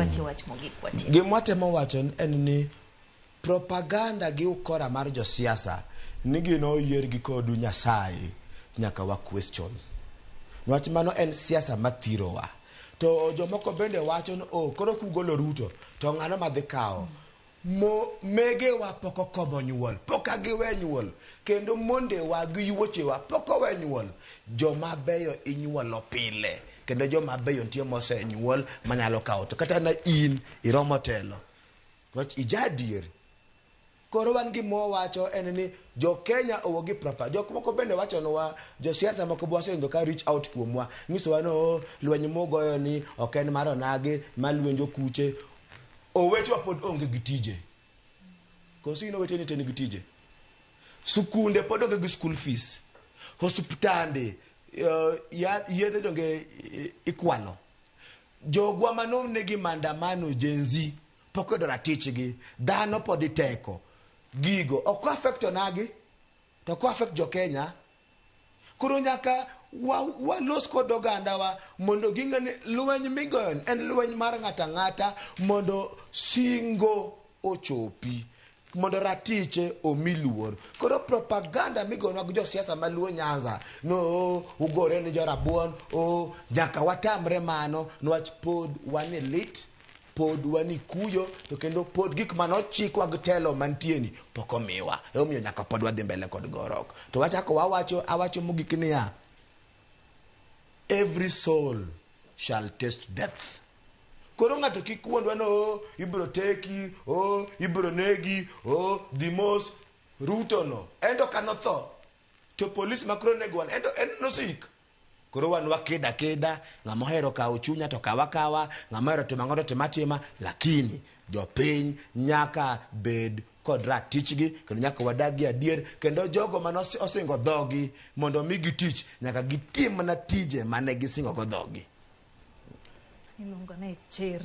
Iwachi wach mogik watiek. Gima watemo wacho en ni propaganda gi ukora mar josiasa ni gin oyier gi kodu Nyasaye nyaka wa question. Niwach mano en siasa mathirowa. To jomoko bende wacho ni oh, koro kugolo Ruto to ng'ano madhi kawo? Mo megewa pok okomo nyuol, pok giwe nyuol, kendo mondewa gi yuochewa pok owe nyuol. Joma beyo inyuolo pile, kendo joma beyo nitie mosenyuol manyalo kawo to kata na in iromo telo. Wach ija adier. Koro wan gima wawacho en ni jo Kenya owuog gi proper. Jok moko bende wachonwa, josiasa moko be wasewinjo ka reach out kuomwa. Nyisowa ni oh, lweny mugoyo ni ok en mar onagi, ma lwenjo kuche. Owetewa pod onge gi tije. Koso in oweteni te nigi tije? Sukunde pod onge gi school fees. Osiptande, yedhe donge ikwalo. Jogwa manonegi maandamano Gen Z pok oyudo ratichgi. Dhano pod iteko. Gigo ok affect onagi, to ok affect jo Kenya. Koro nyaka walos kod ogandawa mondo ging'e ni lweny migoyo en lweny mar ng'ato ang'ata mondo singo ochopi, mondo ratiche omi luor. Koro propaganda migonwa gi josiasa maluo Nyanza no ugore ni jorabuon, o nyaka watamre mano niwach pod wan e lit, pod wan e kuyo, to kendo pod gik manochikwa gi telo mantie ni pok omiwa. Emomiyo nyaka pod wadhi mbele kod gorok. To wachako wawacho, awacho mogik niya, every soul shall taste death. Koro ng'ato kik wuondwa ni oh, ibro teki, oh, ibro negi, oh, dhi mos. Ruto no, en to kanotho, to polis ma koro nego wan, en to en nosik. Koro wan wakeda akeda, ng'ama ohero kawo chunya to kawa kawa, ng'ama ohero timo ang'o to tim atima, lakini jopiny nyaka bed kod ratichgi kendo nyaka wadag gi adier kendo jogo mane osingo dhogi mondo omigi tich nyaka gitim mana tije mane gisingo go dhogi. Iluongo ni chir.